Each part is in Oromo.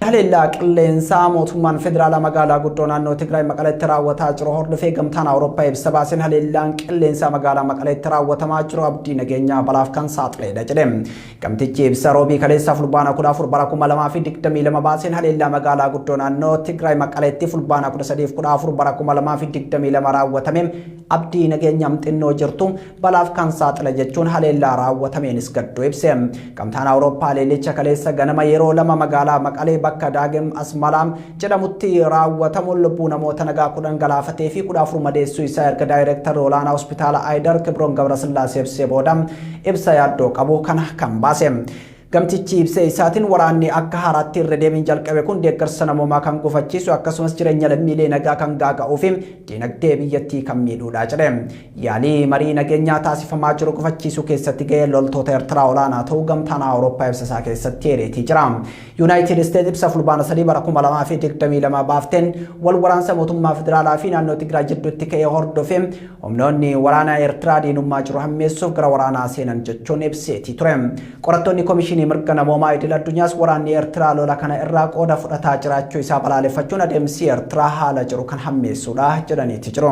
Haleellaa qilleensaa mootummaan federaalaa magaalaa guddoo naannoo Tigraay Maqaleetti raawwataa jiru hordofee gamtaan Awurooppaa ibsa baaseen haleellaan qilleensaa magaalaa Maqaleetti raawwatamaa jiru abdii nageenyaa balaaf kan saaxileedha jedhe. Gamtichi ibsa Roobii kaleessaa Fulbaana 14 bara 2022 baaseen haleellaa magaalaa guddoo naannoo Tigraay Maqaleetti Fulbaana 13 fi 14 bara 2022 raawwatame abdii nageenyaa xinnoo jirtu balaaf kan saaxile jechuun haleellaa raawwatameenis gadduu ibse. Gamtaan Awurooppaa haleellicha kaleessa ganama yeroo 2 magaalaa Maqalee bakka Daagim Asmalaam jedhamutti raawwatamuun lubbuu namoota nagaa 10 galaafatee fi 14 madeessuu isaa erga daayireektarri olaanaa hospitaala Ayidar Kibroon Gabrasillaasee ibsee booda ibsa yaaddoo qabu kana kan baase. Gamtichi ibsa isaatiin waraanni akka haaraatti irra deebiin jalqabe kun deeggarsa namoomaa kan gufachiisu akkasumas jireenya lammiilee nagaa kan gaaga'uu fi diinagdee biyyattii kan miidhuudha jedhe. Yaalii marii nageenyaa taasifamaa jiru gufachiisuu keessatti gaheen loltoota Ertiraa olaanaa ta'uu Gamtaan Awurooppaa ibsa isaa keessatti eereetii jira. Yuunaayitid Isteet ibsa Fulbaana 3 bara 2022 baafteen wal waraansa mootummaa federaalaa fi naannoo Tigraay jidduutti ka'e hordofee humnoonni waraanaa Ertiraa diinummaa jiru hammeessuuf gara waraanaa seenan jechuun ibseetii ture. Qorattoonni Komishinii Mirga Namoomaa Idil Addunyaas waraanni Ertiraa lola kana irraa qooda fudhataa jiraachuu isaa balaaleffachuun adeemsi Ertiraa haala jiru kan hammeessuudha jedhaniiti jiru.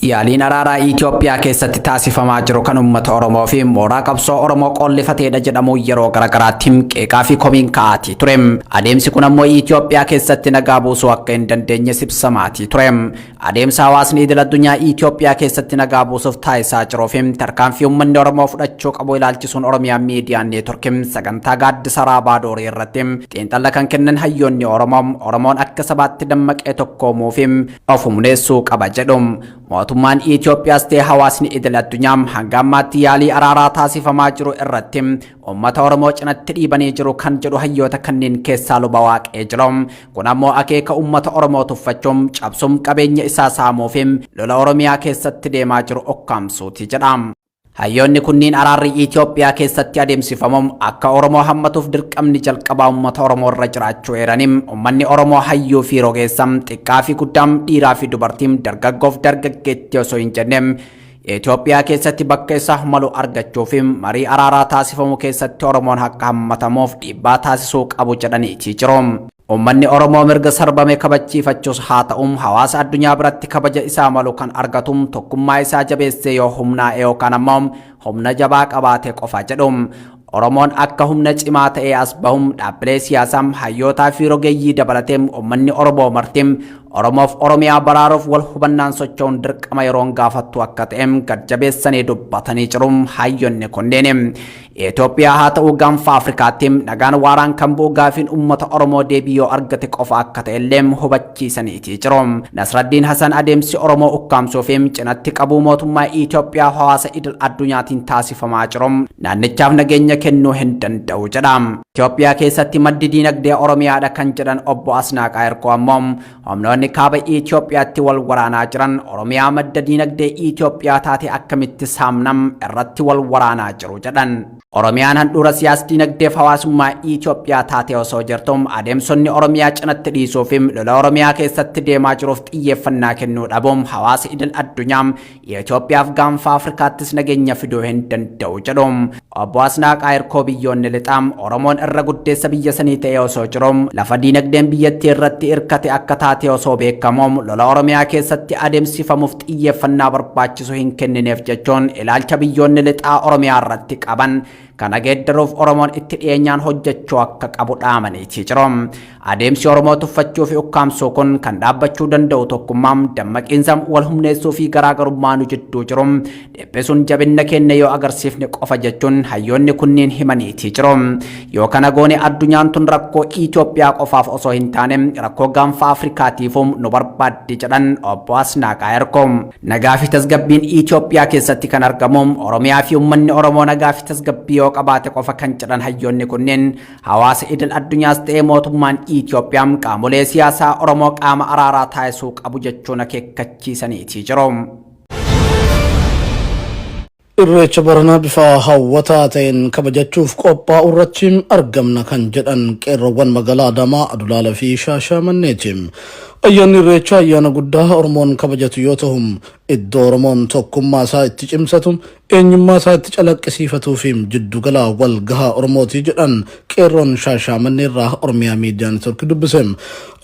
Yaaliin araaraa Itoophiyaa keessatti taasifamaa jiru kan uummata Oromoo fi mooraa qabsoo Oromoo qoollifateedha jedhamuun yeroo garagaraatti qeeqaa fi komiin ka'aatii ture. Adeemsi kun ammoo Itoophiyaa keessatti nagaa buusuu akka hin dandeenyes ibsamaatii ture. Adeemsa hawaasni idil addunyaa Itoophiyaa keessatti nagaa buusuuf taasisaa jiruu fi tarkaanfii uummanni Oromoo fudhachuu qabu ilaalchisuun Oromiyaa Miidiyaa Neetwork sagantaa gaaddisa Raabaa Doorii irratti xiinxalla kan kennan hayyoonni Oromoo Oromoon akka sabaatti dammaqee tokkoomuu fi of humneessuu qaba jedhu. Mootummaan Itoophiyaas ta'e hawaasni idil addunyaa hanga ammaatti yaalii araaraa taasifamaa jiru irratti uummata Oromoo cinatti dhiibanii jiru kan jedhu hayyoota kanneen keessaa luba Waaqee jiru. Kun ammoo akeeka uummata Oromoo tuffachuun cabsuun qabeenya isaa saamuu fi lola Oromiyaa keessatti deemaa jiru ukkaamsuuti jedha. Hayyoonni kunniin araarri Itoophiyaa keessatti adeemsifamu akka Oromoo hammatuuf dirqamni jalqabaa uummata Oromoo irra jiraachuu eeranii uummanni Oromoo hayyuu fi rogeessa xiqqaa fi guddaa dhiiraa fi dubartii dargaggoof dargaggeettii osoo hin jenne Itoophiyaa keessatti bakka isaa malu argachuu fi marii araaraa taasifamu keessatti Oromoon akka hammatamuuf dhiibbaa taasisuu qabu jedhaniitii jiru. Uummanni Oromoo mirga sarbame kabachiifachuus haa ta'u hawaasa addunyaa biratti kabaja isaa malu kan argatu tokkummaa isaa jabeessee yoo humnaa'e yookaan ammoo humna jabaa qabaate qofa jedhu. Oromoon akka humna cimaa ta'ee as bahu dhaabbilee siyaasaa, hayyootaa fi rogeeyyii dabalatee uummanni Oromoo marti Oromoof Oromiyaa baraaruuf wal hubannaan socho'uun dirqama yeroon gaafattu akka ta'e gad jabeessanii dubbatanii jiru hayyonni kunneen. Itoophiyaa haa ta'u gaanfa Afrikaatti nagaan waaraan kan bu'u gaafiin uummata Oromoo deebii yoo argate qofa akka ta'ellee hubachiisaniitii jiru. Nasraddiin Hasan adeemsi Oromoo ukkaamsuu fi cinatti qabuu mootummaa Itoophiyaa hawaasa idil addunyaatiin taasifamaa jiru naannichaaf nageenya kennuu hin danda'u jedha. Itoophiyaa keessatti maddi diinagdee Oromiyaadha kan jedhan obbo Asnaaqaa Hirkoo ammoo humnoonni kaaba Itoophiyaatti wal waraanaa jiran Oromiyaa madda diinagdee Itoophiyaa taate akkamitti saamnam irratti wal waraanaa jiru jedhan. Oromiyaan handhuura siyaas diinagdeef hawaasummaa Itoophiyaa taate osoo jirtu adeemsonni Oromiyaa cinatti dhiisuu fi lola Oromiyaa keessatti deemaa jiruuf xiyyeeffannaa kennuu dhabuun hawaasa idil addunyaa Itoophiyaaf gaanfa Afrikaattis nageenya fiduu hin danda'u jedhu. Obbo Asnaaqaa Hirkoo biyyoonni lixaa Oromoon irra guddeessa biyya sanii ta'ee osoo jiru lafa diinagdeen biyyattii irratti hirkate akka taate osoo beekamu lola Oromiyaa keessatti adeemsifamuuf xiyyeeffannaa barbaachisu hin kennineef jechuun ilaalcha biyyoonni lixaa Oromiyaa irratti qaban kana geeddaruuf Oromoon itti dhiyeenyaan hojjechuu akka qabu dhaamaniitii jiru. Adeemsi Oromoo tuffachuu fi ukkaamsuu kun kan dhaabbachuu danda'u tokkummaa, dammaqiinsa, wal humneessuu fi garaagarummaa nu jidduu jiru dhiphisuun jabinna keenya yoo agarsiifne qofa jechuun hayyoonni kunniin himaniitii jiru. Yoo kana goone addunyaan tun rakkoo Itoophiyaa qofaaf osoo hin taane rakkoo gaanfa Afrikaatiifuu nu barbaaddi jedhan obbo Asnaaqaa Erkoo. Nagaa fi tasgabbiin Itoophiyaa keessatti kan argamu Oromiyaa fi uummanni Oromoo nagaa fi tasgabbii yoo qabaate qofa kan jedhan hayyoonni kunneen hawaasa idil addunyaas ta'ee mootummaan Itoophiyaa qaamolee siyaasaa Oromoo qaama araaraa taasisuu qabu jechuun akeekkachiisaniitii jiru. Irreecha baranaa bifa hawwataa ta'een kabajachuuf qophaa'uu irratti argamna kan jedhan qeerroowwan magaalaa Adaamaa, Adulaala fi Shaashamanneeti. Ayyaanni Irreechaa ayyaana guddaa Oromoon kabajatu yoo ta'u, iddoo Oromoon tokkummaa isaa itti cimsatu, eenyummaa isaa itti calaqqisiifatuu fi jiddugala walgahaa Oromooti jedhan qeerroon Shaashamannee irraa Oromiyaa Miidiyaa Neetwork dubbise.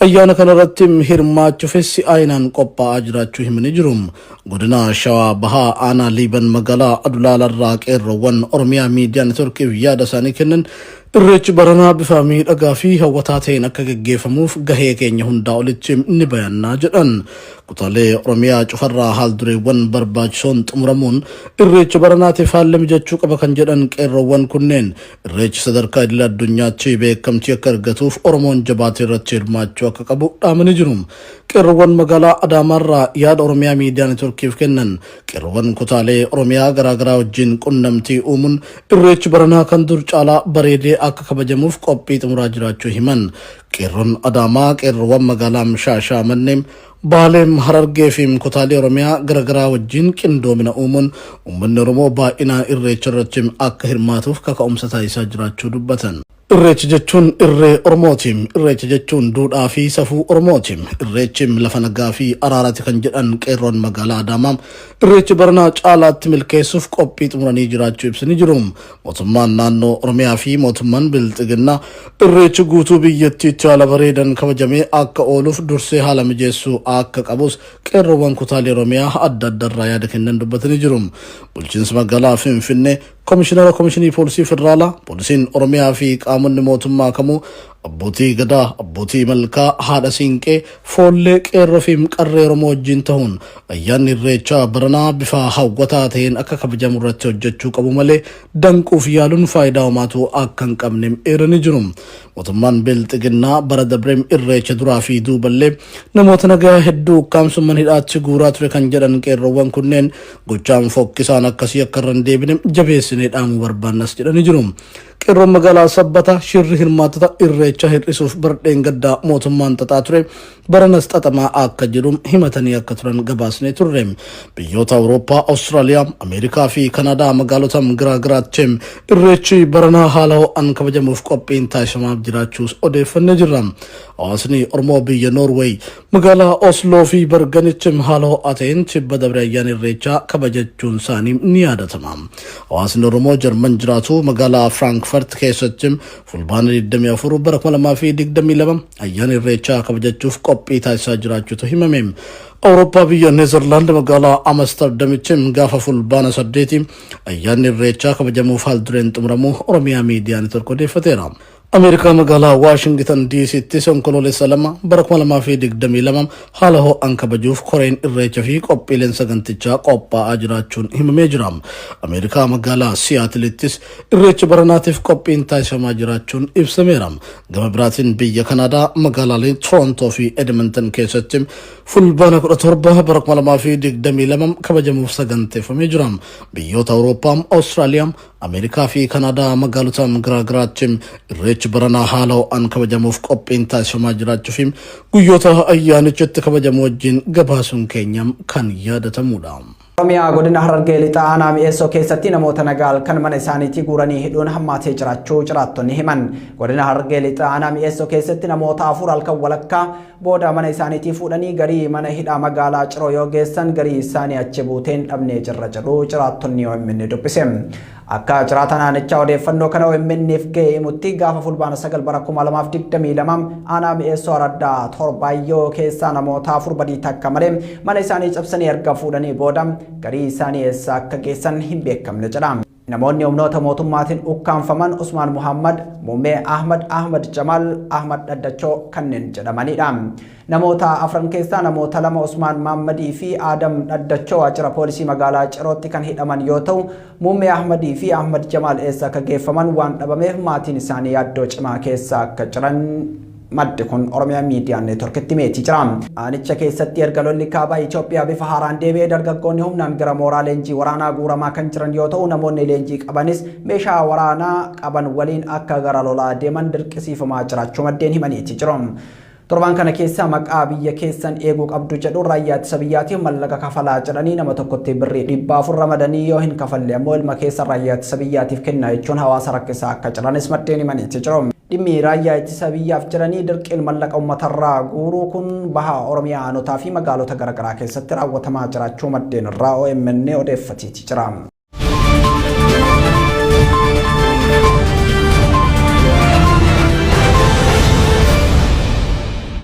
Ayyaana kanarratti hirmaachuufis si'aayinaan qophaa'aa jiraachuu himanii jiru. Godina Shawaa Bahaa Aanaa Liiban magaalaa Adulaalarraa qeerroowwan Oromiyaa Miidiyaa Neetworkiif yaada isaanii kennan Irreechi baranaa bifa miidhagaa fi hawwataa ta'een akka gaggeeffamuuf gahee keenya hundaa olitti ni bayannaa jedhan. Kutaalee Oromiyaa cufarraa haal-dureewwan barbaachisoon xumuramuun irreecha baranaatiif haalli mijachuu qaba kan jedhan qeerroowwan kunneen irreechi sadarkaa idil addunyaatti beekamtii akka argatuuf Oromoon jabaatee irratti hirmaachuu akka qabu dhaamanii jiru. Qeerroowwan magaalaa Adaamaarraa yaada Oromiyaa Miidiyaa Neetworkiif kennan qeerroowwan kutaalee Oromiyaa garaagaraa wajjin qunnamtii uumuun irreechi baranaa kan dur caalaa bareedee akka kabajamuuf qophii xumuraa jiraachuu himan. Qeerroon Adaamaa qeerroowwan magaalaa Shaashamannee, Baaleem, Harargee fi kutaalee Oromiyaa garaagaraa wajjin qindoomina uumuun uummanni Oromoo baay'inaan irreecha irratti akka hirmaatuuf kaka'umsa taasisaa jiraachuu dubbatan. Irreecha jechuun irree Oromooti. Irreecha jechuun duudhaa fi safuu Oromooti. Irreechi lafa nagaa fi araaraati kan jedhan qeerroon magaalaa Adaamaa irreecha baranaa caalaatti milkeessuuf qophii xumuranii jiraachuu ibsanii jiru. Mootummaan naannoo Oromiyaa fi mootummaan Bilxiginnaa irreechi guutuu biyyattiitti haala bareedan kabajamee akka ooluuf dursee haala mijeessuu akka qabus qeerroowwan kutaalee Oromiyaa adda addarraa yaada kennan dubbatanii jiru. Bulchiinsi magaalaa Finfinnee Komishinara Komishinii Poolisii Federaalaa, Poolisiin Oromiyaa fi qaamonni mootummaa kamuu abbootii gadaa, abbootii malkaa, haadha siinqee, foollee, qeerroo fi qarree Oromoo wajjin ta'uun ayyaanni irreechaa baranaa bifa hawwataa ta'een akka kabajamu irratti hojjechuu qabu malee danquuf yaaluun faayidaa homaatu akka hin qabne eeranii jiru. Mootummaan Bilxiginnaa bara dabreem irreecha duraa fi duuballee namoota nagaa hedduu ukkaamsummaan hidhaatti guuraa ture kan jedhan qeerroowwan kunneen gochaan fokkisaan akkasii akka irra hin deebine jabeessinee dhaamuu barbaannas jedhanii jiru. Qeerroon magaalaa Sabbataa shirri hirmaattota irreecha hir'isuuf bardheen gaddaa mootummaan xaxaa ture baranas xaxamaa akka jiru himatanii akka turan gabaasnee turre. Biyyoota Awurooppaa, Awustiraaliyaa, Ameerikaa fi Kanaadaa magaalota garaagaraatti irreechi baranaa haala ho'aan kabajamuuf qophiin taasifamaa jiraachuus odeeffannee jirra. Hawaasni Oromoo biyya Noorweey magaalaa Osloo fi Berganitti haala ho'aa ta'een tibba dabre ayyaana irreechaa kabajachuun isaanii ni yaadatama. Hawaasni Oromoo Jarman jiraatu magaalaa Firaankfurt keessatti fulbaana 24 bara 2022 ayyaana irreechaa kabajachuuf qophii taasisaa jiraachuutu himame. Awurooppaa biyya Neezerlaand magaalaa Amsterdamitti gaafa fulbaana 8 ayyaanni irreechaa kabajamuuf haal dureen xumuramuu Oromiyaa Miidiyaa Neetwork odeeffateera. Ameerikaa magaalaa Waashingtan DC'ttis onkoloolessa 2 bara 2022 haala ho'aan kabajuuf koreen irreecha fi qophiileen sagantichaa qophaa'aa jiraachuun himamee jira. Ameerikaa magaalaa Siyaatilittis irreecha baranaatiif qophiin taasifamaa jiraachuun ibsameera. Gama biraatiin biyya Kanaadaa magaalaalee Torontoo fi Edmonton keessatti fulbaana 17 bara 2022 kabajamuuf saganteeffamee jira. Biyyoota Awurooppaa, Awustiraaliyaa, Ameerikaa fi Kanaadaa magaalota garaagaraatti irreechi baranaa haala ho'aan kabajamuuf qophiin taasifamaa jiraachuu fi guyyoota ayyaanichatti kabajamu wajjin gabaasuun keenya kan yaadatamudha. Oromiyaa godina Harargee Lixaa aanaa Mi'eessoo keessatti namoota nagaa halkan mana isaaniitii guuranii hidhuun hammaatee jiraachuu jiraattonni himan. Godina Harargee Lixaa aanaa Mi'eessoo keessatti namoota 4 halkan walakkaa booda mana isaaniitii fuudhanii garii mana hidhaa magaalaa Ciroo yoo geessan garii isaanii achi buuteen dhabnee jirra jedhu jiraattonni OMN dubbise. Akka jiraataan aanichaa odeeffannoo kana OMN'f ga'e himutti gaafa fulbaana 9 bara 2022 aanaa Mi'eessoo Araddaa Torbaayyoo keessaa namoota 4 badii takka malee mana isaanii cabsanii erga fuudhanii booda garii isaanii eessa akka geessan hin beekamne jedha. Namoonni humnoota mootummaatiin ukkaamfaman Usmaan Muhammad, Muummee Ahmad, Ahmad Jamaal, Ahmad Dhaddachoo kanneen jedhamanidha. Namoota afran keessaa namoota 2 Usmaan Maammadii fi Aadam Dhaddachoo waajjira poolisii magaalaa Cirootti kan hidhaman yoo ta'u, Muummee Ahmadii fi Ahmad Jamaal eessa akka geeffaman waan dhabameef maatiin isaanii yaaddoo cimaa keessa akka jiran maddi kun Oromiyaa Miidiyaa Neetworkitti himeetii jira. Aanicha keessatti erga lolli kaaba Itoophiyaa bifa haaraan deebi'ee dargaggoonni humnaan gara mooraa leenjii waraanaa guuramaa kan jiran yoo ta'u, namoonni leenjii qabanis meeshaa waraanaa qaban waliin akka gara lolaa deeman dirqisiifamaa jiraachuu maddeen himaniiti jiru. Torban kana keessa maqaa biyya keessan eeguu qabdu jedhu raayyaa ittisa biyyaatiif mallaqa kafalaa jedhanii nama tokkotti birrii 400 ramadanii yoo hin kafalle ammoo ilma keessan raayyaa ittisa biyyaatiif kennaa jechuun hawaasa rakkisaa akka jiranis maddeen himaniiti jiru. Dhimmi raayyaa ittisa biyyaaf jedhanii dirqiin mallaqa uummatarraa guuruu kun baha Oromiyaa aanotaa fi magaalota garaagaraa keessatti raawwatamaa jiraachuu maddeen irraa OMN odeeffateeti jira.